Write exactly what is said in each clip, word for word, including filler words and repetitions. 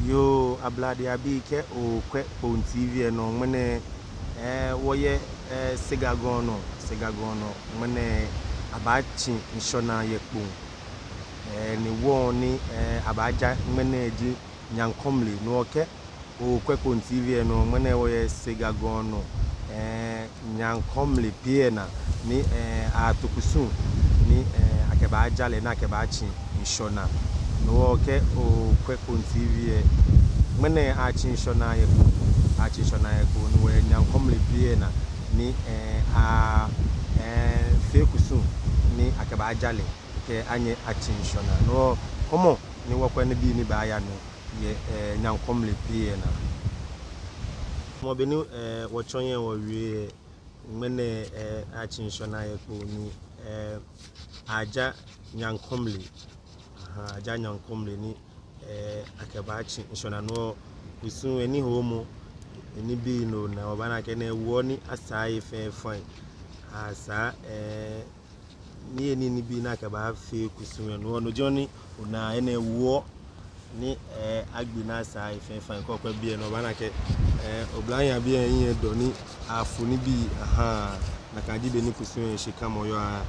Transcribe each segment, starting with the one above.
Yoo, Ablade abii, kɛ okwɛ Kpone T V lɛ nɔ ŋmɛnɛ, eh, wɔyɛ, eh, Sega Gɔŋ nɔ, Sega Gɔŋ nɔ ŋmɛnɛ. Abaatsi ŋshɔnaa yɛ Kpone. Eh, ni wɔŋ ni, eh, abaaja ŋmɛnɛ ji Nyaŋkɔmle. No hewɔ kɛ okwɛ Kpone T V lɛ nɔ ŋmɛnɛ, wɔyɛ Sega Gɔŋ nɔ, eh, Nyaŋkɔmle pee lɛ naa ni, eh, ato kusum ni, eh, akɛbaaja lɛ ni akɛbaatsi ŋshɔnaa. No hewɔ kɛ okwɛ Kpone T V lɛ, ŋmɛnɛ atsi ŋshɔnaa yɛ Kpone, atsi ŋshɔnaa yɛ Kpone, ni wɔyɛ Nyaŋkɔmle pee lɛ naa ni, eh, a, eh, fee kusum ni akɛbaaja lɛ kɛ anyɛ atsi ŋshɔnaa. No hewɔ kɔmɔ ni wɔkwɛ nibii ni baaya nɔ yɛ, eh, Nyaŋkɔmle pee lɛ naa. Mɔ be ni, eh, wɔtsɔ nyɛ wɔwie lɛ, ŋmɛnɛ, eh, atsi ŋshɔnaa yɛ Kpone ni, eh, aja Nyaŋkɔmle. Aha, aja Nyaŋkɔmle ni, eh, akɛbaatsi ŋshɔnaa. No hewɔ kusum lɛ, nihoomɔ, nibii nɔ ni wɔbaana akɛ enɛ ewoɔ ni asaa he fɛɛ fine. Asaa, eh, niyenii nibii ni akɛbaafee kusum lɛ. No hewɔ no ji nɔ ni ona enɛ ewoɔ ni, eh, agbe ni asaa he fɛɛ fine. Kɛ okwɛ biɛ lɛ, obaana akɛ, eh, oblahii abii lɛ hiɛ dɔ ni afo nibii. Aha, nakai ji bɔ ni kusum lɛ shikamɔ yɔɔ. Aha,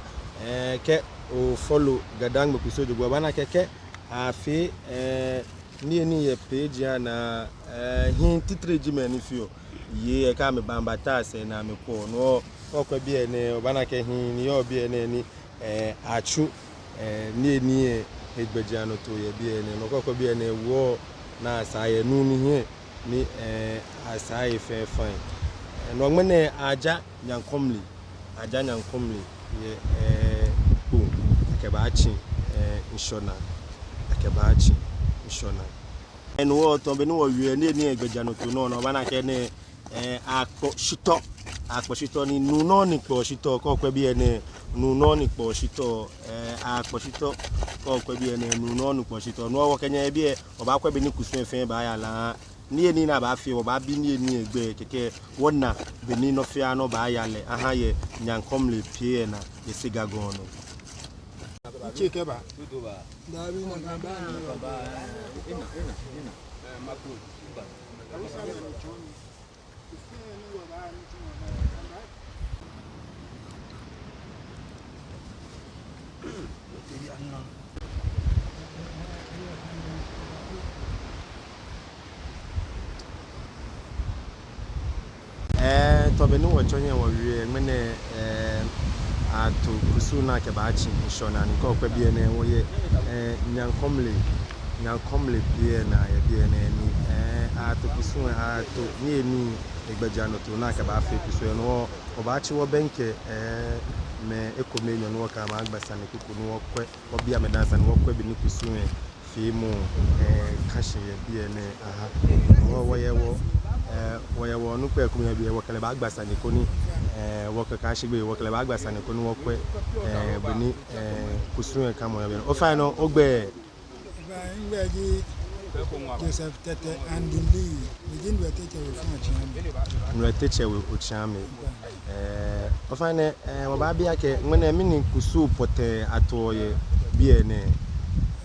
eh, kɛ o follow GaDangme kusum lɛ jogbaŋŋ, obaana akɛ kɛ afee, eh, niyenii yɛ page lɛ naa, eh, hii titri ji mɛi ni feɔ. Yei lɛ, kɛ amɛba, amɛbataa sɛɛ ni amɛkwɛɔ. No hewɔ kɛ okwɛ biɛ nɛɛ, obaana akɛ hii ni yɔɔ biɛ nɛɛ ni, eh, atsu, eh, niyenii lɛ he gbɛjianɔtoo yɛ biɛ nɛɛ. No hewɔ kɛ okwɛ biɛ nɛɛ, ewoɔ ni asaa yɛ nuu ni hiɛ ni, eh, asaa he fɛɛ fine. Eh, no hewɔ ŋmɛnɛ aja Nyaŋkɔmle, aja Nyaŋkɔmle yɛ, eh, Kpone, akɛbaatsi, eh, ŋshɔnaa, akɛbaatsi ŋshɔnaa. Eh, no hewɔ tamɔ bɔ ni wɔwie lɛ, niyenii lɛ he gbɛjianɔtoo nɔ ni obaana akɛ enɛ, eh, akpɔ shitɔ, akpɔ shitɔ ni nuu nɔŋŋ ni kpɛɔ shitɔ. Kɛ okwɛ biɛ nɛɛ, nuu nɔŋŋ ni kpɛɔ shitɔ, eh, akpɔ shitɔ. Kɛ okwɛ biɛ nɛɛ, nuu nɔŋŋ ni kpɛɔ shitɔ. No hewɔ wɔkɛ nyɛ yɛ biɛ, wɔbaakwɛ bɔ ni kusum lɛ fɛɛ baaya lɛ. Niyenii ni abaafee, wɔbaabi niyenii lɛ gbɛi kɛkɛ, wɔna bɔ ni nɔ fɛɛ nɔ baaya lɛ. Aha, yɛ Nyaŋkɔmle pee lɛ naa yɛ Sega Gɔŋ nɔ. Itse kɛba. Dabi, na kɛba. Eh, tamɔ bɔ ni wɔtsɔ nyɛ wɔwie lɛ, ŋmɛnɛ, eh, ato kusum ni akɛbaatsi ŋshɔnaa ni. Kɛ okwɛ biɛ nɛɛ, wɔyɛ, eh, Nyaŋkɔmle, Nyaŋkɔmle pee lɛ naa yɛ biɛ nɛɛ ni, eh, ato kusum lɛ, ato niyenii he gbɛjianɔtoo ni akɛbaafee kusum lɛ. No hewɔ wɔbaatsi wɔbɛŋkɛ, eh, mɛi ekome enyɔ ni wɔkɛ amɛ agba sane kuku ni wɔkwɛ, wɔbi amɛ daa sane ni wɔkwɛ bɔ ni kusum lɛ feemɔ, eh, kã shi yɛ biɛ nɛɛ. Aha. Wɔ, wɔyɛ wɔ, eh, wɔyɛ wɔnukpa ko yɛ biɛ, wɔkɛ lɛ baagba sane koni, eh, wɔkɛ kã shi gbɛ, wɔkɛ lɛ baagba sane koni wɔkwɛ, eh, bɔ ni, eh, kusum lɛ kãmɔ yɛ biɛ nɛɛ. Ofainɛ, ogbɛi? Ofainɛ, migbɛi ji Joseph Tetteh Andy Lee, mi ji Nuer Teshie We fɛɛ Otseame. Nuer Teshie We Otseame. Eh, ofainɛ, eh, wɔbaabi akɛ, ŋmɛnɛ mɛni kusum pɔtɛɛ atoɔ yɛ biɛ nɛɛ?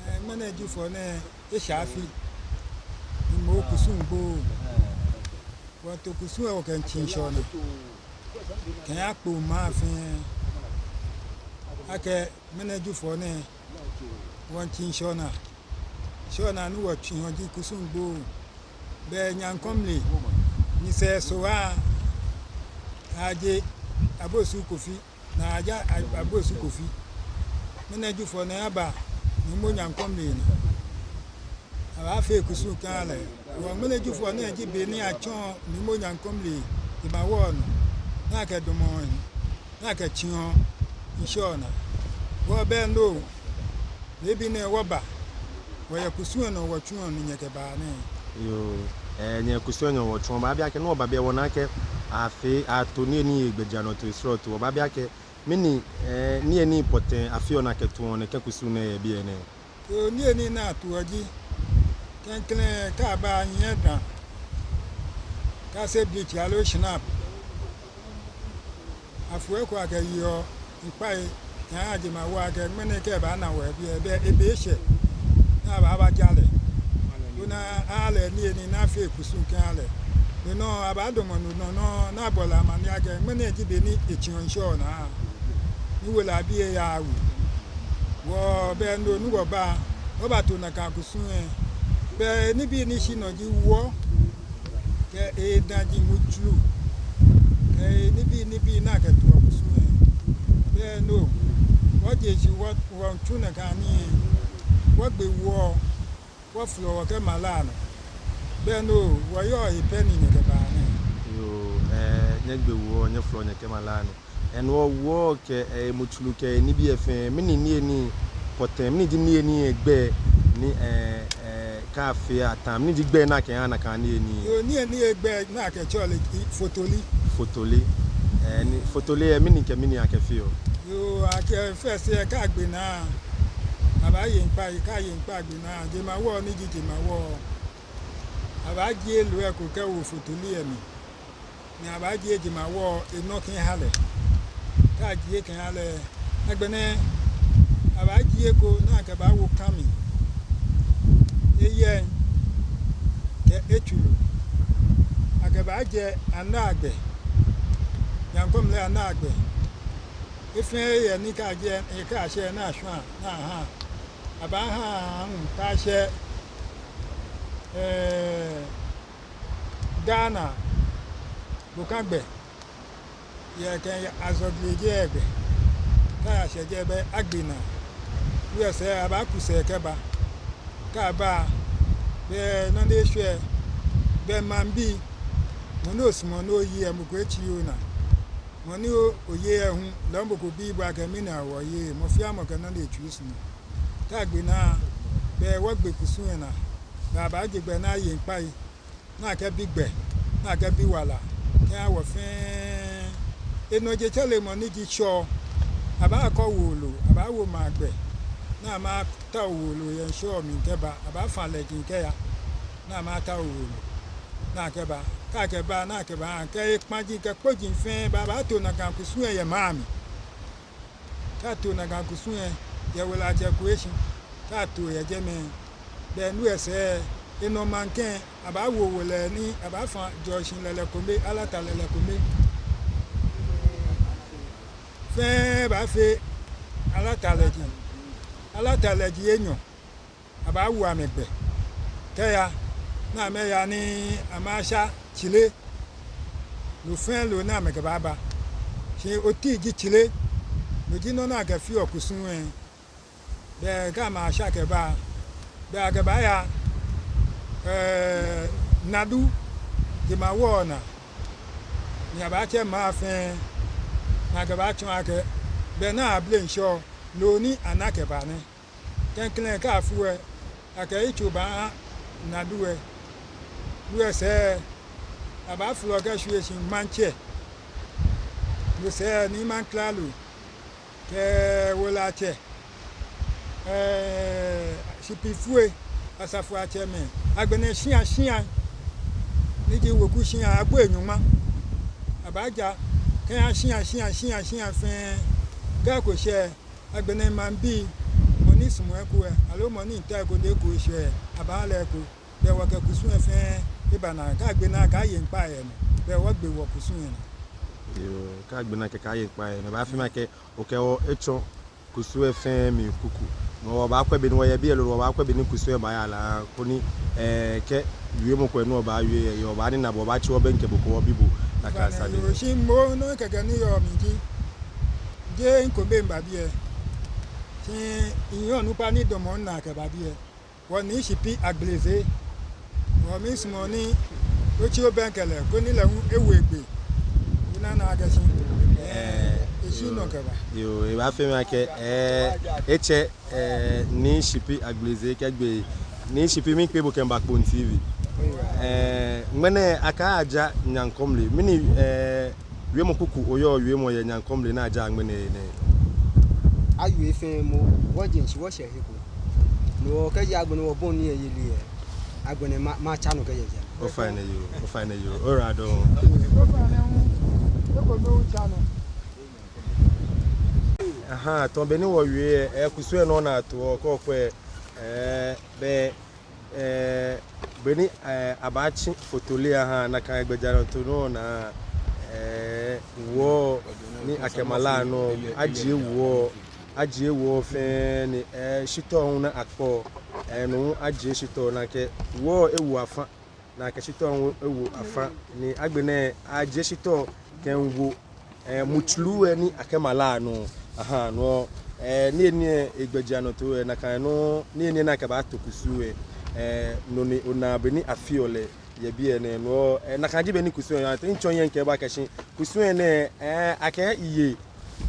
Eh, ŋmɛnɛ Jufɔ nɛɛ, eshɛ afi. Ni mɔ kusum gbo. Wɔto kusum lɛ wɔkɛmiitsi ŋshɔnaa kɛha Kpone maŋ fɛɛ akɛ ŋmɛnɛ Jufɔ nɛɛ wɔmiitsi ŋshɔnaa. Ŋshɔnaa ni wɔmiitsi nɔ ji kusum gbo. Bɛ Nyaŋkɔmle, ni sɛɛ so wa, aje Abosu Kofi. Ni aja a-, Abosu Kofi. Ŋmɛnɛ Jufɔ nɛɛ aba Nuumo Nyaŋkɔmle naa. Abaafee kusum kɛha lɛ. Wɔ ŋmɛnɛ Jufɔ nɛɛ ji be ni atsɔɔ Nuumo Nyaŋkɔmle, eba wɔnɔ. Ni akɛdamɔ, ni akɛtsiɔ ŋshɔnaa. Wɔbɛ no. Ni bianɛ wɔba. Wɔyɛ kusum lɛ nɔ wɔtsuɔ ni nyɛkɛba nɛɛ. Yoo, eh, nyɛ kusum lɛ nɔ wɔtsuɔ. Wɔbaabi akɛ, ni wɔba biɛ wɔna akɛ afee, ato niyenii he gbɛjianɔtoo srɔto. Wɔbaabi akɛ, mɛni, eh, niyenii pɔtɛɛ afeɔ ni akɛtoɔ nɛkɛ kusum nɛɛ yɛ biɛ nɛɛ? Yoo, niyenii ni atoɔ ji, klɛŋklɛŋ kɛ aba nyiɛ dã, kɛ ase bleach aloo schnapps. Afɔɔ eko akɛyeɔ ŋkpai, kɛha jemawɔŋ akɛ ŋmɛnɛ kɛ eba ni wɔyɛ biɛ, bɛ ebe eshɛ. Ni abaaja lɛ. Ona Aha lɛ niyenii ni afee kusum kɛha lɛ. Be nɔ abaadamɔ no nɔ nɔ ni abɔ lɛ amaniɛ akɛ ŋmɛnɛ ji be ni etsiɔ ŋshɔ naa. Ni wolɛiabii eyaaa wu. Wɔ bɛ no ni wɔba, wɔbato nakai kusum lɛ. Bɛ nibii ni shi nɔ ji wɔ kɛ edaji mutsuru kɛ nibii nibii ni akɛtoɔ kusum lɛ. Bɛ no wɔje shishi wɔ, wɔtsu nakai nii lɛ. Wɔgbe wɔ, wɔfolɔ wɔkɛma la nɔ. Bɛ no wɔyɔɔ he pɛ ni nyɛkɛba nɛ. Yoo, ɛɛ, nyɛgbe wɔ, nyɛfolɔ nyɛkɛma la nɔ. Ɛɛ, no wɔ kɛ, ɛɛ, mutsuru kɛ nibii lɛ fɛɛ, mɛni niyenii pɔtɛɛ, mɛni ji niyenii lɛ gbɛi ni, ɛɛ, ɛɛ, kɛ afee ataa, mɛni ji gbɛi ni akɛhaa nakai niyenii lɛ? Yoo, niyenii lɛ gbɛi ni akɛtsɛɔ lɛ ji fotoli. Fotoli. Ɛɛ, ni fotoli lɛ, mɛni kɛ mɛni akɛfeɔ? Yoo, akɛ first lɛ kɛ agbe naa, abaaye ŋkpai, kɛ aye ŋkpai agbe naa, jemawɔŋ ni ji jemawɔŋ, abaajie loo lɛ eko kɛwo fotoli lɛ mli. Ni abaajie jemawɔŋ lɛ nɔ kɛha lɛ. Kɛ ajie kɛha lɛ, agbɛnɛ abaajie eko ni akɛbaawo ka mli. Eyɛŋ kɛ etsuru. Akɛbaajɛ anaagbɛ. Nyankɔmle anaagbɛ. Efɛɛ eyɛŋ ni kɛ ajɛ, kɛ ashɛ ni ashwa ni aha. Abaaha aahu kɛ ashɛ, ɛɛ, Ghana bokagbɛ, yɛ kɛ azɔgleji lɛ gbɛ, kɛ ashɛ jɛi bɛ agbe naa. Wɛ sɛɛ abaaku sɛɛ kɛba. Kɛ aba, bɛ nɔ ni eshwɛ, bɛ maŋbii, mɔ ni osumɔɔ ni oye lɛ, mɔ ko etsiii onaa. Mɔ ni o, oye lɛ hu, lɛ mɔ ko biii bo akɛ mɛni hewɔ oye, mɔ fɛɛ mɔ kɛ nɔ ni etsui sumɔɔ. Kɛ agbe naa, bɛ wɔgbe kusum lɛ naa, bɛ abaaje gbɛ ni aye ŋkpai, ni akɛbi gbɛ, ni akɛbi wala, kɛha wɔ fɛɛ. Enɔ jetsɛremɔ ni ji Shɔ, abaakɔ wolo, abaawo maŋ gbɛ, ni amɛtao wolo yɛ ŋshɔ mli kɛba, abaafã lɛgi kɛya, ni amɛtao wolo, ni akɛba, kɛ akɛba, ni akɛba, kɛ ekpaji, kɛ kpoji fɛɛ, bɛ abaato nakai kusum lɛ yɛ maŋ mli. Kɛ ato nakai kusum lɛ yɛ walatsɛ ko eshi, kɛ ato yɛ jɛmɛ, bɛ no lɛ sɛɛ, enɔ maŋkɛ, abaawo wolɛi ni abaafã jɔɔshi lɛlɛ kome, alata lɛlɛ kome. Fɛɛ baafee alata lɛgi, alata lɛgi enyɔ. Abaawo amɛ gbɛ kɛya, ni amɛya ni amɛyasha tsile. Loo fɛɛ loo ni amɛkɛbaaba. Shi oti ji tsile. No ji nɔ ni akɛfeɔ kusum lɛ. Bɛ kɛ amɛyasha kɛba, bɛ akɛbaaya, ɛɛ, Nadu, jemawɔŋ naa. Ni abaatsɛ maŋ fɛɛ, ni akɛbaatsɔɔ akɛ, bɛ ni ableŋ Shɔ, loo ni ana kɛba nɛ. Klɛŋklɛŋ kɛ afu lɛ, akɛ yitso baaha Nadu lɛ. Loo lɛ sɛɛ, abaafolɔ kɛshwie shi maŋtsɛ. Loo sɛɛ ni maŋklalo kɛ walatsɛ, ɛɛ, shipifoi, asafoiatsɛmɛi, agbɛnɛ shia shia, ni ji weku shia, agbo enyɔ ŋma. Abaaja kɛha shia shia shia shia fɛɛ, kɛ eko shɛ, agbɛnɛ maŋbii, mɔ ni sumɔɔ eko lɛ, aloo mɔ ni taoɔ eko ni eko shɛ, abaaha lɛ eko. Bɛ wɔkɛ kusum lɛ fɛɛ eba naa, kɛ agbe naa kɛ aye ŋkpai lɛ nɔ. Bɛ wɔgbe wɔkusum lɛ naa. Yoo, kɛ agbe naa kɛ aye ŋkpai lɛ nɔ. Baafee mi akɛ okɛ wɔ etsɔ kusum lɛ fɛɛ mli kuku. Ni wɔbaakwɛ bɔ ni wɔyɛ biɛ lolo, wɔbaakwɛ bɔ ni kusum lɛ baaya lɛ, koni, ɛɛ, kɛ wiemɔ ko ni wɔbaawie lɛ, wɔbaanina bo, wɔbaatsi wɔbɛŋkɛ bo koni wɔbi bo nakai sane. Yoo, shi moŋ nɔ kɛkɛ ni yɔɔ mli ji, jeee ŋkome miba biɛ. Shi miyɛ onukpa ni damɔ minaa kɛba biɛ. Wɔ Nii Shipi Agbleze. Wɔ miisumɔ ni otsi obɛŋkɛ lɛ, koni lɛ hu ewo egbe. Ona akɛ shi, ɛɛ, eshi nɔ kɛba. Yoo, ebaafee mi akɛ, ɛɛ, etsɛ, ɛɛ, Nii Shipi Agbleze kɛ gbee. Nii Shipi, miikpee bo kɛmiiba Kpone T V. Ɛɛ, ŋmɛnɛ akɛ aja Nyankɔmle. Mɛni, ɛɛ, wiemɔ kuku oyɔɔ wiemɔ yɛ Nyankɔmle ni aja ŋmɛnɛ nɛɛ? Awie fɛɛ moŋ, wɔje shishi wɔshɛ he ko. No kɛji agbɛnɛ wɔbɔi niyeli lɛ, agbɛnɛ ma, matsa nɔ kɛjɛ jɛmɛ. Ofainɛ yoo, ofainɛ yoo. Ora dɔŋŋ. Ofainɛ hu, eko nɔ tsa nɔ. Aha, tamɔ bɔ ni wɔwie lɛ, ɛɛ, kusum lɛ nɔ ni atoɔ, kɛ okwɛ, ɛɛ, bɛ, ɛɛ, Be ni, eh, abaatsi Fotoli aha, nakai gbɛjianɔtoo nɔ naa, eh, wɔ ni akɛ mala nɔ, ajie wɔ, ajie wɔ fɛɛ ni, eh, shitɔ hu ni akpɔ, eh, no hu ajie shitɔ nakai wɔ ewo afã, nakai shitɔ hu ewo afã ni agbɛnɛ ajie shitɔ kɛwo, eh, mutsuru lɛ ni akɛ mala nɔ. Aha, no, eh, niyenii lɛ egbɛjianɔtoo lɛ, nakai nɔ, niyenii lɛ ni akɛbaato kusum lɛ, eh, no ni onaa be ni afeɔ lɛ yɛ biɛ nɛɛ, no, eh, nakai ji be ni kusum lɛ yaa, te mitsɔ nyɛ mikɛɛ bo akɛ shi kusum lɛ nɛɛ, eh, akɛ yei,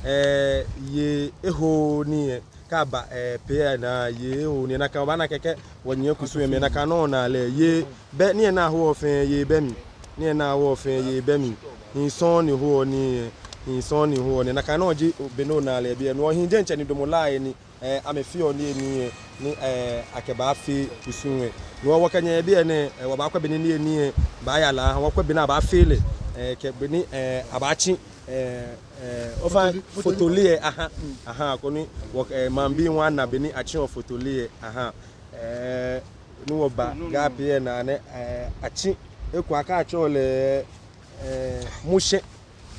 eh, yei eho nii lɛ, kɛ aba, eh, pee lɛ naa, yei eho nii lɛ, nakai obaana akɛ kɛ wɔnyiɛ kusum lɛ mli, nakai nɔŋŋ onaa lɛ, yei bɛ, nii lɛ ni ahoɔ fɛɛ yei bɛ mli, nii lɛ ni ahoɔ fɛɛ yei bɛ mli, hii sɔŋŋ ni hoɔ nii lɛ, hii sɔŋŋ ni hoɔ nii lɛ, nakai nɔŋŋ ji be ni onaa lɛ yɛ biɛ, no hii diɛŋtsɛ ni damɔ la lɛ ni, eh, amɛfeɔ niyenii lɛ ni, eh, akɛbaafee kusum lɛ. No wɔkɛ nyɛ yɛ biɛ nɛɛ, eh, wɔbaakwɛ be ni niyenii lɛ baaya lɛ, wɔkwɛ be ni abaafee lɛ, eh, kɛ be ni, eh, abaatsi, eh, eh, ofainɛ Fotoli lɛ, aha, aha, koni wɔ, eh, maŋbii hu ana be ni atsiɔ Fotoli lɛ, aha, eh, ni wɔba Ga pee lɛ naa nɛɛ, eh, atsi eko akɛ atsɛɔ lɛ, eh, Mushɛ.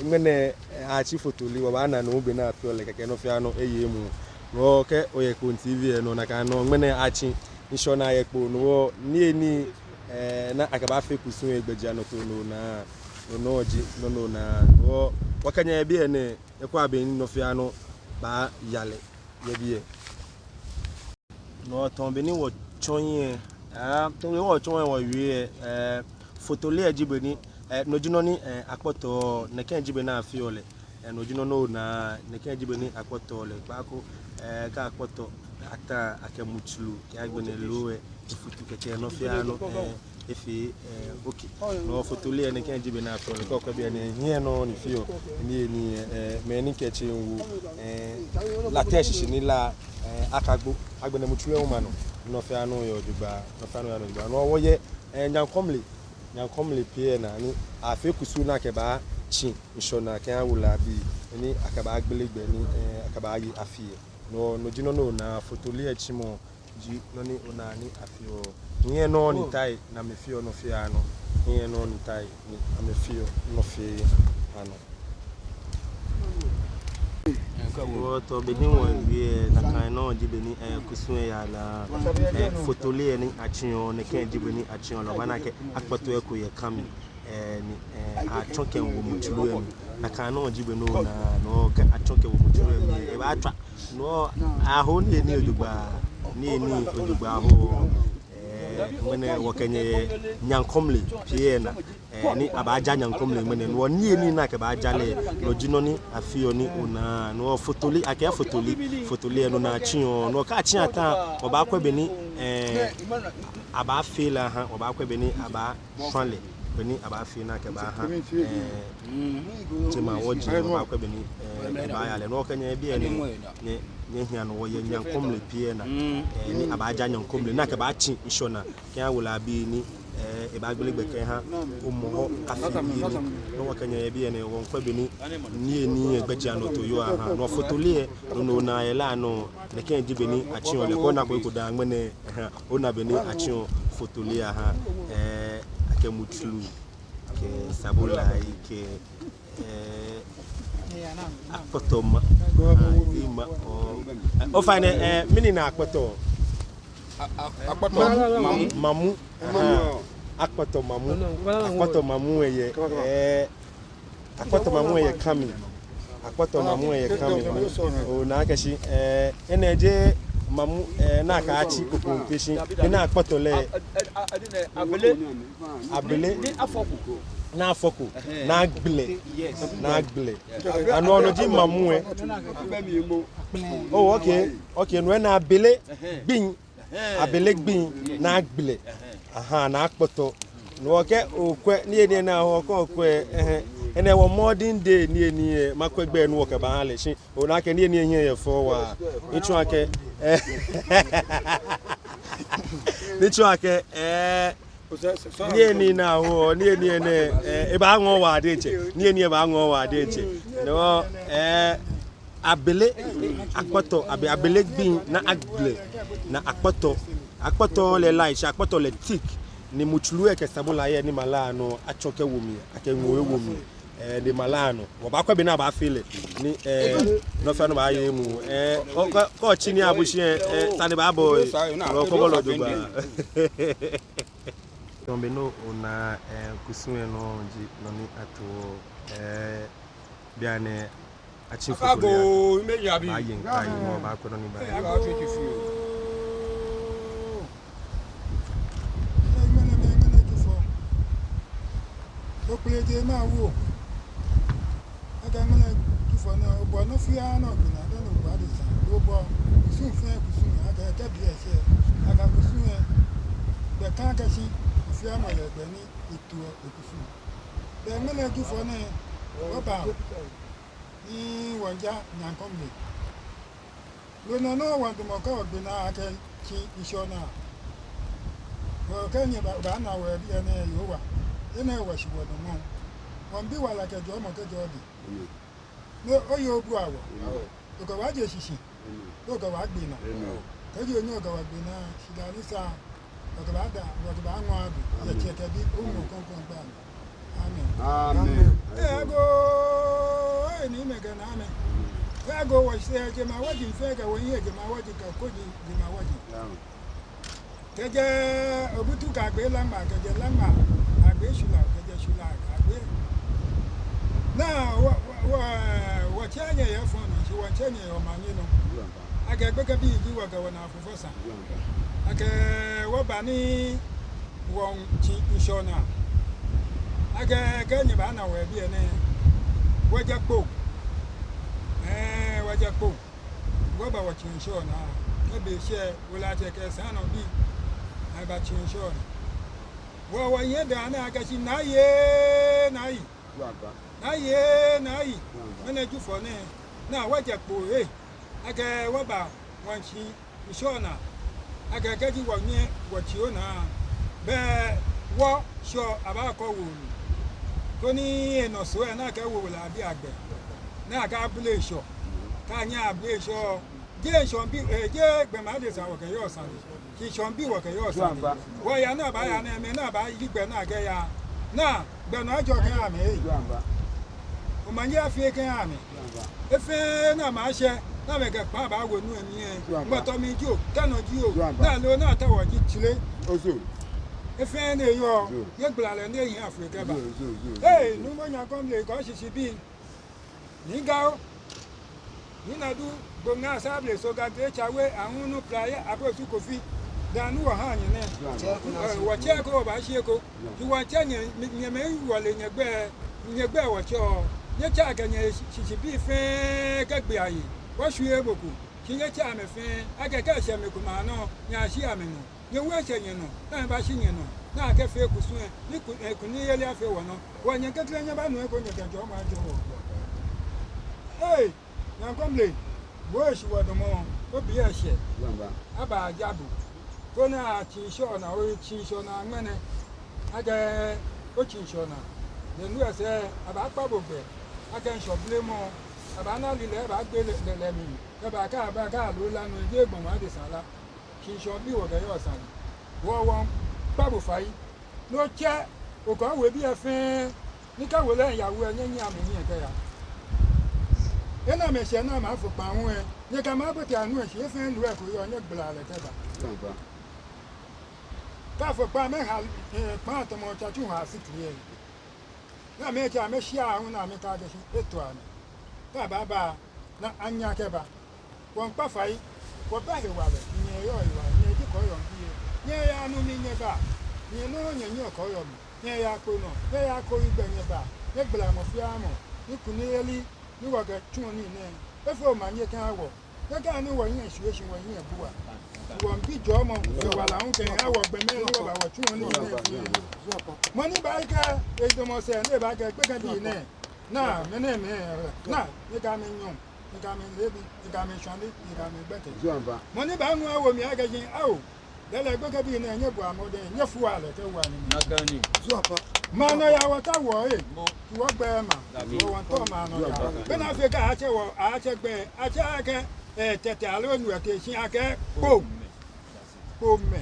Ŋmɛnɛ, eh, atsi Fotoli, wɔbaana nɔ be ni afeɔ lɛ kɛkɛ nɔ fɛɛ nɔ eye emuu. No kɛ oyɛ Kpone T V lɛ nɔ nakai nɔŋŋ, ŋmɛnɛ atsi, ŋshɔnaa yɛ kpo, no niyenii, eh, ni akɛbaafee kusum lɛ gbɛjianɔtoo nɔ naa, no nɔŋŋ ji nɔ ni onaa. No wɔkɛ nyɛ yɛ biɛ nɛɛ, ekwɛ be ni nɔ fɛɛ nɔ baaya lɛ yɛ biɛ. No tamɔ be ni wɔtsɔ hiɛ, ah, tamɔ be ni wɔtsɔ hiɛ wɔwie lɛ, eh, Fotoli lɛ ji be ni, eh, no ji nɔ ni, eh, akpɔtɔɔ, nɛkɛ ji be ni afeɔ lɛ, eh, no ji nɔ ni onaa, nɛkɛ ji be ni akpɔtɔɔ lɛ, kpaako, eh, kɛ akpɔtɔ, ata, akɛ mutsuru, kɛ agbɛnɛ loo lɛ, efutu kɛkɛ nɔ fɛɛ nɔ, eh, efee, eh, okay. No Fotoli lɛ nɛkɛ ji be ni afeɔ lɛ, kɛ okwɛ biɛ nɛɛ, hiɛ nɔŋŋ ni feɔ niyenii lɛ, eh, mɛni kɛ tsɛ ŋwo, eh, latɛ shishi ni la, eh, akagbo, agbɛnɛ mutsuru lɛ hu ma nɔ, nɔ fɛɛ nɔ yɔɔ jogbaŋŋ, nɔ fɛɛ nɔ yɔɔ jogbaŋŋ. No wɔyɛ, eh, Nyankɔmle, Nyankɔmle pee lɛ naa ni afee kusum ni akɛbaatsi ŋshɔnaa kɛha wulɔmɛi ni akɛbaagbele gbɛ ni, eh, akɛbaaye afi lɛ. No, no ji nɔ ni onaa, Fotoli lɛ tsimɔ ji nɔ ni onaa ni afeɔ. Hiɛ nɔŋŋ ni tai ni amɛfeɔ nɔ fɛɛ nɔ. Hiɛ nɔŋŋ ni tai ni amɛfeɔ nɔ fɛɛ nɔ. Wɔtɔ be ni wɔwie lɛ, nakai nɔŋŋ ji be ni, eh, kusum lɛ yaa lɛ. Eh, Fotoli lɛ ni atsiɔ, nɛkɛ ji be ni atsiɔ lɛ, obaana akɛ akpɔtɔ eko yɛ ka mli. Eh, ni, eh, atsɔ kɛwo mutsuru lɛ mli. Nakai nɔŋŋ ji be ni onaa, no kɛ atsɔ kɛwo mutsuru lɛ mli, ebaatswa. No ahoɔ niyenii jogbaŋŋ, niyenii jogbaŋŋ ahoɔ. Eh, ŋmɛnɛ wɔkɛ nyɛ yɛ Nyankɔmle pee lɛ naa, eh, ni abaaja Nyankɔmle ŋmɛnɛ. No niyenii ni akɛbaaja lɛ, no ji nɔ ni afeɔ ni onaa. No Fotoli, akɛɛ Fotoli, Fotoli lɛ no naa atsiɔ, no kɛ atsi ata, wɔbaakwɛ be ni, eh, abaafee lɛ aha, wɔbaakwɛ be ni abaa shwane lɛ, be ni abaafee ni akɛbaaha, eh, jemawɔji, wɔbaakwɛ be ni, eh, ebaaya lɛ. No wɔkɛ nyɛ yɛ biɛ nɛɛ, nyɛ, nyɛhiɛ nɔ, wɔyɛ Nyankɔmle pee lɛ naa, eh, ni abaaja Nyankɔmle ni akɛbaatsi ŋshɔnaa kɛha wulɔmɛi ni, eh, ebaagbele gbɛ kɛha Hɔmɔwɔ afi lɛ mli. No wɔkɛ nyɛ yɛ biɛ nɛɛ, wɔmiikwɛ be ni niyenii lɛ gbɛjianɔtoo yɔɔ aha. No Fotoli lɛ, no, no onaa yɛ la nɔ. Nɛkɛ ji be ni atsiɔ lɛ, kɛ ona ko eko daa ŋmɛnɛ, ɛhɛɛ, ona be ni atsiɔ Fotoli aha, eh, akɛ mutsuru, kɛ sabulai, kɛ, eh, akpɔtɔ ma, ah, ji ma, oh, eh, ofainɛ, eh, mɛni ji akpɔtɔ? A-, a-, akpɔtɔ mamu. Mamu. Aha. Akpɔtɔ mamu. Akpɔtɔ mamu lɛ yɛ, eh, akpɔtɔ mamu lɛ yɛ ka mli. Akpɔtɔ mamu lɛ yɛ ka mli. Ona akɛ shi, eh, enɛ ji mamu, eh, ni akɛtsi kɔkɔɔkɔ shi. Ni akpɔtɔ lɛ. Abele. Abele. Ni afɔko. Ni afɔko. Ɛhɛɛ. Ni agble. Yes. Ni agble. Yes. Anɔ nɔ ji mamu lɛ. Oh, okay. Okay, no lɛ ni abele. Ɛhɛɛ. Gbiŋ. Ɛhɛɛ. Abele gbiŋ ni agble. Ɛhɛɛ. Aha, ni akpɔtɔ. No kɛ okwɛ, niyenii ni ahoɔ kɛ okwɛ, ɛhɛɛ. Enɛ wɔ modern day niyenii lɛ, makwɛ gbɛ ni wɔkɛbaaha lɛ shi. Ona akɛ niyenii lɛ hiɛ yɛ fɛo waa. Mitsɔɔ akɛ, eh, mitsɔɔ akɛ, eh, niyenii ni ahoɔ, niyenii nɛɛ, eh, ebaaŋɔɔ waa diɛŋtsɛ. Niyenii ebaaŋɔɔ waa diɛŋtsɛ. No, eh, abele, akpɔtɔ, abe-, abele gbiŋ ni agble, ni akpɔtɔ. Akpɔtɔ lɛ light, akpɔtɔ lɛ thick. ni mutsuru lɛ kɛ samula lɛ ni mala nɔ atsɔ kɛwo mli, akɛ ŋoo ewo mli. Ɛɛ, ni mala nɔ. Wɔbaakwɛ bɔ ni abaafee lɛ. Ni, ɛɛ, nɔ fɛɛ nɔ baaye emuu. Ɛɛ, o, kɛ, kɛ otsi ni abu shi lɛ, ɛɛ, sane baabɔ, ɛɛ, lɔ kɔbɔ lɔ jogbaŋŋ. Nɔ be nɔ ona, ɛɛ, kusum lɛ nɔ ji nɔ ni ato, ɛɛ, bianɛ atsi foto lɛ. Ago, ime yabi. Baaye ŋkai, mɔ baakwɛ nɔ ni baaye. Ago. Ɛɛ, ŋmɛnɛ, ŋmɛnɛ, ŋmɛnɛ Jufɔ. Okplejeŋ mawu. Akɛ ŋmɛnɛ Jufɔ nɛɛ, obɔ nɔ fɛɛ nɔ gbi naa, dani obɔ adesa. Obɔ kusum fɛɛ kusum, akɛ kɛ bi eshɛ, akɛ kusum lɛ, be kã kɛ shi, fɛɛ mɔ yɛ gbɛ ni eto ekusum. Be ŋmɛnɛ Jufɔ nɛɛ, wɔba, ni wɔŋja Nyankɔmle. Loo nɔ nɔ wɔŋdamɔ kɛ wɔgbe naa akɛ tsi ŋshɔ naa. Wɔ kɛ nyɛba, baana wɔ yɛ biɛ nɛɛ Yehowa. Enɛ wɔshi wɔdamɔ. Wɔŋbi wala kɛ jɔɔmɔ kɛjɛ odɛŋ. Ni oye obua wɔ. Okɛ wɔ aje shishi. Okɛ wɔ agbe naa. Kɛji onyɛ okɛ wɔ gbe naa, shidaa ni sa. Okɛ wɔ ada, okɛ wɔ aŋɔ adu. Yɛ Tsɛ kɛ Bi, Mumɔ Krɔŋkrɔŋ gbɛi amli. Amen. Amen. Ɛɛ, ago, ɛɛ, ni mɛi kɛ naa mɛi. Ɛɛ, ago, wɔsɛɛ jemawɔji fɛɛ kɛ wɔhiɛ jemawɔji kɛ koji jemawɔji. Kɛjɛ obutu kɛyagbe Laŋma, kɛjɛ Laŋma kɛyagbe Shula, kɛjɛ Shula kɛyagbe. Naa, wɔ, wɔ, wɔ, wɔtsɛ nyɛ yɛ fɔŋ nɔ, shi wɔtsɛ nyɛ yɛ omanye nɔ. Akɛ gbekɛbii ji wɔ kɛ wɔnaa fufɔ sa. Akɛ wɔba ni wɔtsi ŋshɔ naa. Akɛ kɛ nyɛbaana wɔ yɛ biɛ nɛɛ, wɔje kpo. Ɛɛ, wɔje kpo. Wɔba wɔtsi ŋshɔ naa. Kɛ be shɛ, wulɔmɔ kɛ saji nɔ bi. Abatsi ŋshɔ naa. Wɔ, wɔyɛ daa naa akɛ shi naa yɛ, naa yi. Naa yɛ, naa yi. Ŋmɛnɛ Jufɔ nɛɛ, naa wɔje kpo ee. Akɛ wɔba wɔtsi ŋshɔ naa. Akɛ kɛji wɔnyɛ wɔtsi ŋshɔ naa, be wɔ shɔ abaakɔ wɔ mli. Koni enɔ so ɛ naa kɛ wɔ wala bi agbɛ. Naa kɛ abule shɔ. Kɛ anyɛ abule shɔ. Jeee ŋshɔŋ bi, ɛɛ, jeee gbɔmɔ adesa wɔkɛyɔɔ sane. Shi ŋshɔŋ bi wɔkɛyɔɔ sane. Wɔya naa baaya naa mɛi naa baayi gbɛ naa kɛya. Naa gbɛ nɔ ajɔ kɛha amɛ ee. Omanye afee kɛha amɛ. Efee naa mashɛ, naa mɛi kɛ kpaa baawo nu lɛ mli ee. Ŋmɔtɔ mli jio, kɛnɔ jio, naa loo naa tawɔ ji tsire. Efee ni eyɔɔ, nyɛgbala lɛ ni ehiɛ afee kɛba. Ee, Nuumo Nyankɔmle kɛ oshishibii. Nii Gao, Nii Nadu, Gboŋa, Sable, Soga, Gletsa, We, Ahunu, Praye, Abosu, Kofi, daa ni wɔha nyɛ nɛɛ. Ɛɛ, wɔtsɛ eko wɔbaashi eko. Ni wɔtsɛ nyɛ, nyɛ, nyɛmɛi wɔle nyɛgbɛ, nyɛgbɛ wɔtsɛɔ. Nyɛtsɛ akɛ nyɛshishibii fɛɛ kɛ gbɛ ayi. Wɔshwie mɔ ko. Shi nyɛtsɛ amɛ fɛɛ, akɛ kɛ eshɛ mɛi komɛi anɔ, nyɛyashi amɛnɔ. Nyɛwu eshɛ nyɛnɔ, naa nyɛbashi nyɛnɔ, naa kɛfee kusum lɛ, ni ku-, ɛɛ, kunimyeli afee wɔnɔ. Wɔnyɛ kekle nyɛbanu eko nyɛkɛ jɔɔmɔ ajɔɔ wɔ. Ee, Nyankɔmle, bo oshi wɔdamɔ, obi eshɛ. Abaaja bo. Koni atsi ŋshɔ naa, otsi ŋshɔ naa ŋmɛnɛ. Akɛ otsi ŋshɔ naa. Lɛ nu ɛ sɛɛ, abaakpa bo gbɛ. Akɛ ŋshɔ blemɔ, abaana lilɛi, abaagbe lɛ, lɛ, lɛ mli. Kɛba kɛ aba kɛ aloo la nu eje gbɔmɔ adesa la. Shi ŋshɔŋ bi wɔkɛyɔɔ sane. Wɔ, wɔŋkpa bo fai. Ni otsɛ, okɛ owebii lɛ fɛɛ, ni kɛ wele yawu lɛ, nyɛnyiɛ amɛhiɛ kɛya. Enɛ mɛi shɛ naa mafo kpaa hu lɛ, nyɛkɛ amɛ abote anu lɛ shi, efee nu lɛ ko yɔɔ, nyɛgbala lɛ kɛba. Kɛ afo kpaa amɛha, ɛɛ, kpaa tamɔ tsatsu ha asikli lɛ. Ni amɛtsɛ amɛshia aahu ni amɛkɛɛ akɛ shi eto amɛ. Kɛ abaaba, ni anyɛ akɛba. Wɔŋkpa fai, wɔbɛ hewalɛ, nyɛyɔɔ hewalɛ, nyɛji kɔɔyɔɔ bii lɛ. Nyɛyaa nu mli nyɛba, nyɛ nɔŋŋ nyɛnyiɛɔ kɔɔyɔɔ mli, nyɛyaa kpo nɔ, nyɛyaa koyi gbɛ nyɛba, nyɛgbala mɔ fɛɛ mɔ, ni kunimyeli, ni wɔkɛtsuɔ nii nɛɛ, efee omanye kɛha wɔ, nyɛkɛha ni wɔhiɛ ashwie shi wɔhiɛ abua. Wɔŋbi jɔɔmɔ, hewalɛ hu kɛha wɔ gbɔmɛi ni wɔba wɔtsuɔ nii nɛɛ fɛɛ. Mɔ ni baakɛɛ, edamɔ sɛɛ, ni ebaakɛɛ, gbekɛbii nɛɛ, naa, mɛnɛmɛi, naa, nyɛkɛ amɛ nyɔɔŋ. Nyɛkɛ amɛ leebi, nyɛkɛ amɛ shwane, nyɛkɛ amɛ gbɛkɛ. Mɔ ni baanu awo mli akɛ shi, ao, lɛɛlɛŋ gbekɛbii nɛɛ, nyɛbɔa mɔdɛŋ, nyɛfua lɛ kɛwua nii mli. Maŋ nɔyaa wɔtaoɔ ee, shi wɔgbɛɛɛ maŋ, wɔ wɔŋtao maŋ nɔyaa. Bɔ ni afee kɛ atsɛ wɔ, atsɛ gbɛi, atsɛ akɛ, ɛɛ, tɛtɛ aloo nu lɛ tee shi akɛ, kpo. Kpomɛi.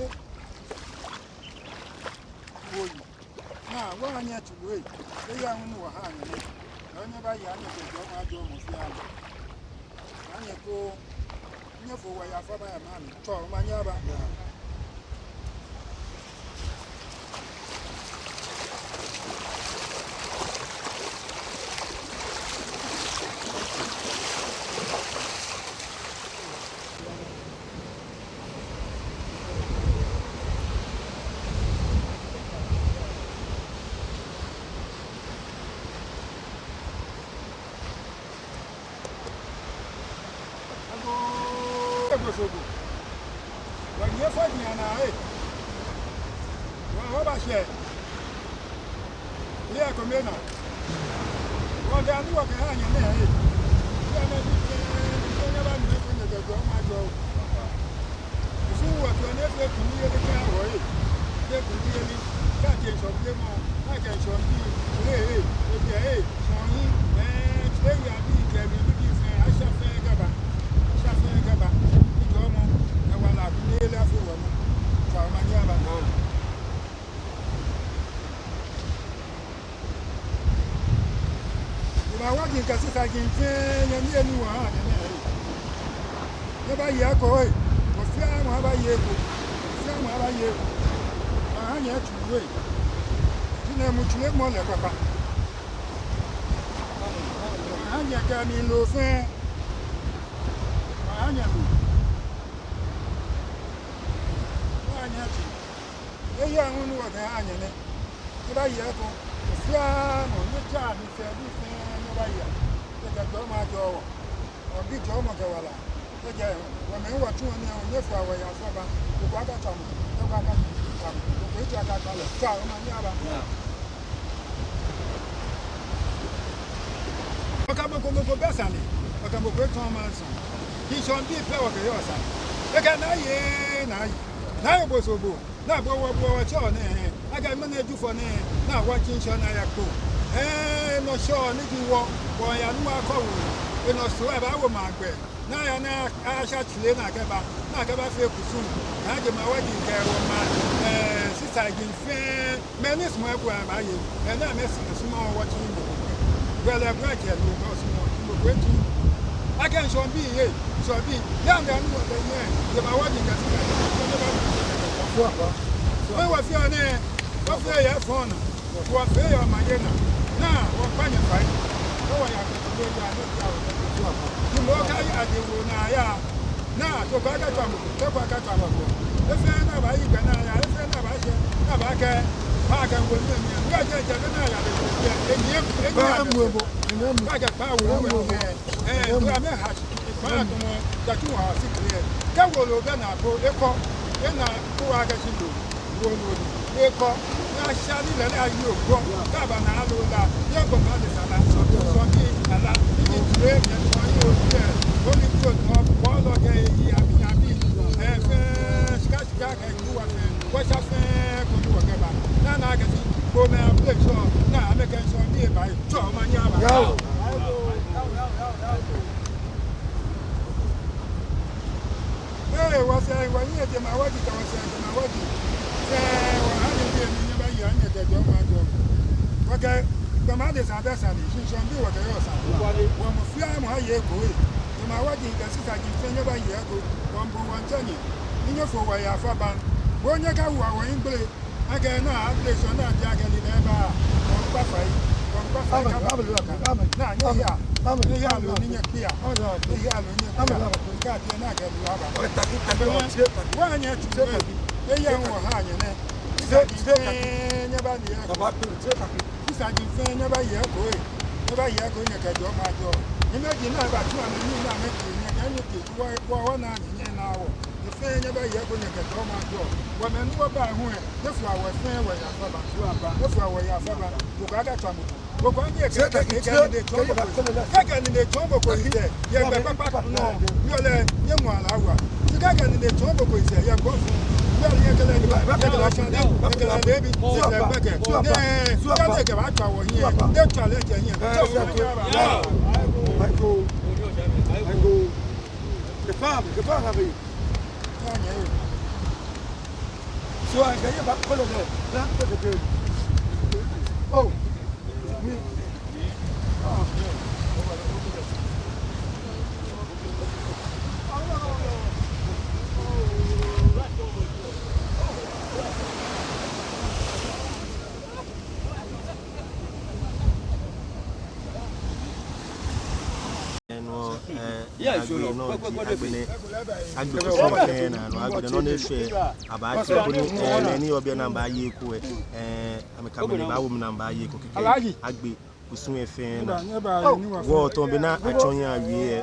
Ee. Oyi. Naa, wɔha nyɛ tsulɔ ee. Eya ŋu ni wɔha nyɛ nɛ. Nyɛbaya nyɛkɛjɔɔmɔ ajɔɔ mɔ fɛɛ mɔ. Anyɛ ko, nyɛfo wɔ ya fã baya maŋ mli. Tsɔ, omanye aba. Wɔnyiɛ fɔ ji ana ee. Wɔ, wɔbashɛ. Yɛ kome naa. Wɔkɛ anu wɔkɛha nyɛ nɛɛ ee. Yɛ mɛi fɛɛ, fɛɛ nyɛba ni mɛi fɛɛ nyɛkɛ jɔɔmɔ ajɔɔ wɔ. Kusum wɔtsɔɔ ni efee kunimyeli kɛha wɔ ee. Efee kunimyeli. Kɛ akɛ ŋshɔŋ biɛ mɔ, kɛ akɛ ŋshɔŋ bii, ee, ee, ebiɛ ee, ŋshɔŋ yi, ee, tsɛ ya bi kɛ bi bi fɛɛ, asha fɛɛ kɛba. Asha fɛɛ kɛba. Ni jɔɔmɔ, kɛ wala, kunimyeli afee wɔnɔ. Tswa omanye aba. Nyɛbawa jeŋ kɛ sisa jeŋ fɛɛ, nyɛnyiɛ ni wɔha nyɛ nɛɛ ee. Nyɛbaye eko ee. Mɔ fɛɛ mɔ abaye eko. Mɔ fɛɛ mɔ abaye eko. Wɔha nyɛ tsuru ee. Shi nɛɛ mɔ tsuru mɔ lɛ kpakpa. Wɔha nyɛ kɛ mli loo fɛɛ. Wɔha nyɛ loo. Wɔha nyɛ tsuru. Eyi anu ni wɔkɛha nyɛ nɛ. Nyɛbaye eko. Mɔ fɛɛ mɔ, nyɛtsɛ ni fɛɛ ni fɛɛ nyɛbaye. Nyɛkɛ jɔɔmɔ ajɔɔ wɔ. Wɔbi jɔɔmɔ kɛ wala. Kɛjɛ wɔmɛi wɔtsuɔ nɛɛ, nyɛfɔa wɔhe afɔ ba. Koko akatswa mɔ, koko akatswa mɔ, koko etswa akatswa lɛ. Tswa omanye aba. Wɔkɛ mɔ ko mɔ ko bɛ sane, wɔkɛ mɔ ko etɔɔ maŋ sɔŋŋ. Ŋshɔŋ bii pɛ wɔkɛyɔɔ sane. Ekɛɛ naa yɛ, naa yɛ. Naa yɛ bo soo bo. Naa bo wɔ bo wɔtsɛɔ nɛɛ, akɛ mɛni Jufɔ nɛɛ, naa wɔtsi ŋshɔ naa yakpo. Ee, nɔ shɔ ni ji wɔ, wɔya ni wɔkɔ wɔ. Enɔ soo ebawo maŋ gbɛ. Naa ya naa asha tsule naa kɛba, naa kɛba fee kusum. Naa jɛmɛ wɔji kɛ wɔmaŋ, ee, sisa ji fɛɛ. Mɛi ni sumɔɔ ebua amɛye, mɛi ni amɛsumɔɔ wɔtsi mɔ ko. Gbɛlɛ bua jɛ loo kɛ osumɔɔ mɔ ko etsi. Akɛ ŋshɔŋ bii yɛ, ŋshɔŋ bii. Yɛ amɛ anu wɔbɛ yɛ, jɛmɛ wɔji kɛ sika. Mɛi wɔ fɛɛ nɛɛ, wɔ fɛɛ yɛ fɔŋ naa, wɔ fɛɛ yɛ maŋ yɛ naa. Naa wɔkpa nyɛ fai. Wɔ wɔya kɛ tso yɛ naa ni ya wɔ. Jɛmɛ wɔkɛ ya de wɔ naa ya. Naa, koko akatswa mɔ, koko akatswa mɔ. Efee naa baayi gbɛ naa ya, efee naa baashɛ, naa baakɛ, baakɛ ŋgo ni mɛi, ŋgo jɛ jɛ naa ya lɛ, enyiɛ, enyiɛ. Kpa mɔ ebo, enyiɛ mɔ. Baakɛ kpa wɔ mɔ ebo. Ee, ŋgo amɛha, kpa tɔmɔ, jatsu wa si kle. Kɛ wolo bɛ naa ko, ekɔ, ena ko wa kɛ shi lo. Wolo ni ekɔ, ni asha ni lɛ lɛ ayi ogbɔ, kaba naa loo la, yɛ gbɔ ma le sala, sɔbi, sɔbi, ala, ni tue, ni tue, ni o tue, o ni tue tɔ, bɔlɔ kɛ yi, abi, abi, ee, fɛɛ, shika, shika, kɛ yi wa fɛɛ, wɔsha fɛɛ, ko ni wɔkɛba, naa, naa, kɛ shi, ko mɛi abule shɔ, naa, amɛkɛ shɔ, ni eba yi, tswa omanye aba. Yao. Ee, wɔsɛɛ, wɔnyiɛ jɛmɛ wɔji, kɛ wɔsɛɛ jɛmɛ wɔji. Sɛɛ, wɔha nyɛ bii ni nyɛbaye, nyɛkɛ jɔɔmɔ ajɔɔ. Wɔkɛ, gbɔmɔ adesa bɛ sane, shi ŋshɔŋ bii wɔkɛyɔɔ sane. Wɔ mɔ fɛɛ mɔ aye eko ee. Jɛmɛ wɔji, kɛ sisa ji fɛɛ nyɛbaye eko. Wɔmiibo wɔmiitsɛ nyɛ. Ni nyɛfɔ̃ wɔhe afɔ̃ ba. Bo nyɛkawo wɔ hiŋmɛi gble. Akɛ naa, abule shɔ naa, ja kɛ lilɛi ba. Wɔmiikpa fai, wɔmiikpa fai kaba. Naa, nyɛya, nyɛya loo ni nyɛkpia. Nyɛya loo ni nyɛkpia. Kɛ atee naa kɛ loo aba. Wɔnyɛ tsu. Nyɛya wɔha nyɛ nɛ. Sisa ji fɛɛ nyɛbaye eko. Sisa ji fɛɛ nyɛbaye eko ee. Nyɛbaye eko nyɛkɛ jɔɔmɔ ajɔɔ. Ni mɛi ji naa ba tsu amɛ ni naa mɛi ji nyɛ kɛ nyɛ kɛ wɔ, wɔ, wɔnaa nyɛ, nyɛnaa wɔ. Nyɛ fɛɛ nyɛbaye eko nyɛkɛ jɔɔmɔ ajɔɔ. Wɔmɛi ni wɔba hu ee, nyɛfɔ̃ wɔ fɛɛ wɔhe afɔ̃ ba. Nyɛfɔ̃ wɔhe afɔ̃ ba. Koko akatswa mɔ ko. Koko anyɛ kɛ, kɛ, kɛ, kɛ nine tsɔɔ mɔ ko. Kɛ, kɛ nine tsɔɔ mɔ ko yi jɛ. Yɛ gbɛ kpakpa nɔ. Yɔɔ lɛ, nyɛmɔ ala wa. Shi kɛ, kɛ nine tsɔɔ mɔ ko yi jɛ. Yɛ gbɔ fũ. Yɔɔ lɛ, nyɛkɛ lɛ, nyɛkɛ lɛ shwane. Nyɛkɛ lɛ leebi. Nyɛkɛ lɛ gbɛkɛ. Nyɛ, nyɛ kɛ baatswa wɔhiɛ. Nyɛtswa lɛ jɛ hiɛ. Aiko. Aiko. Kɛ faa, kɛ faa ha bɛ. So I can hear back color there. Black color there. Oh, me. Oh, yeah. Enɔ, ee, agbe nɔ ji, agbe nɛɛ, agbe kusum fɛɛ naa nɔ, agbe nɔ ni eshwɛ, abaatsɛ koni, ee, mɛi ni yɔɔ biɛ naa baaye eko ee, ee, amɛkɛ amɛnii baawo mli naa baaye eko kɛkɛ. Agbe kusum fɛɛ naa. Wɔtɔ̃ be naa atsɔ nyɛ awie ee.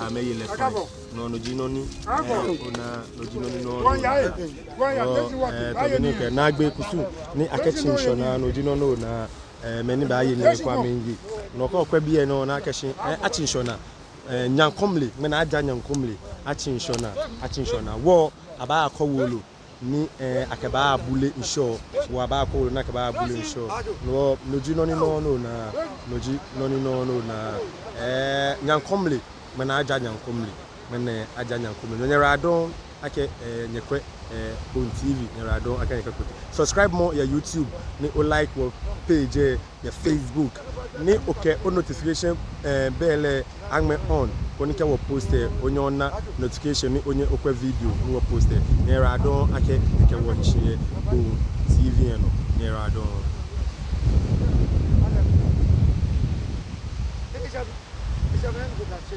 amɛye lɛ fine. No, no ji nɔ ni, eh, onaa, no ji nɔ ni, no, no, eh, tɔ bi ni kɛ naagbee kusum ni akɛtsi ŋshɔnaa, no ji nɔ ni onaa, eh, mɛi ni baaye nɛɛ kɔ amɛye. No kɛ okwɛ biɛ nɔ, onaa akɛ shi, eh, atsi ŋshɔnaa, eh, Nyankomle, ŋmɛnɛ aja Nyankomle, atsi ŋshɔnaa, atsi ŋshɔnaa. Wɔ, abaakɔ wolo ni, eh, akɛbaabule ŋshɔ, wɔ abaakɔ wolo ni akɛbaabule ŋshɔ. No, no ji nɔ ni, no, no onaa, no ji nɔ ni, no, no onaa, eh, Nyankomle, ŋmɛnɛ aja Nyankomle, ŋmɛnɛ aja Nyankomle. No nyɛyiwaladɔŋŋ akɛ, eh, nyɛkwɛ, eh, Bon T V, nyɛyiwaladɔŋŋ akɛ nyɛkɛ kpoti. Subscribemɔ yɛ YouTube, ni o like wɔ page lɛ yɛ Facebook, ni okɛ o notification, eh, bell lɛ aŋmɛ on, koni kɛ wɔ post lɛ, onyɛ ona notification ni onyɛ okwɛ video ni wɔ post lɛ. Nyɛyiwaladɔŋŋ akɛ nyɛkɛ wɔ hi shi yɛ Bon T V lɛ nɔ. Nyɛyiwaladɔŋŋ. Esa, esa mɛ ni ko ta se.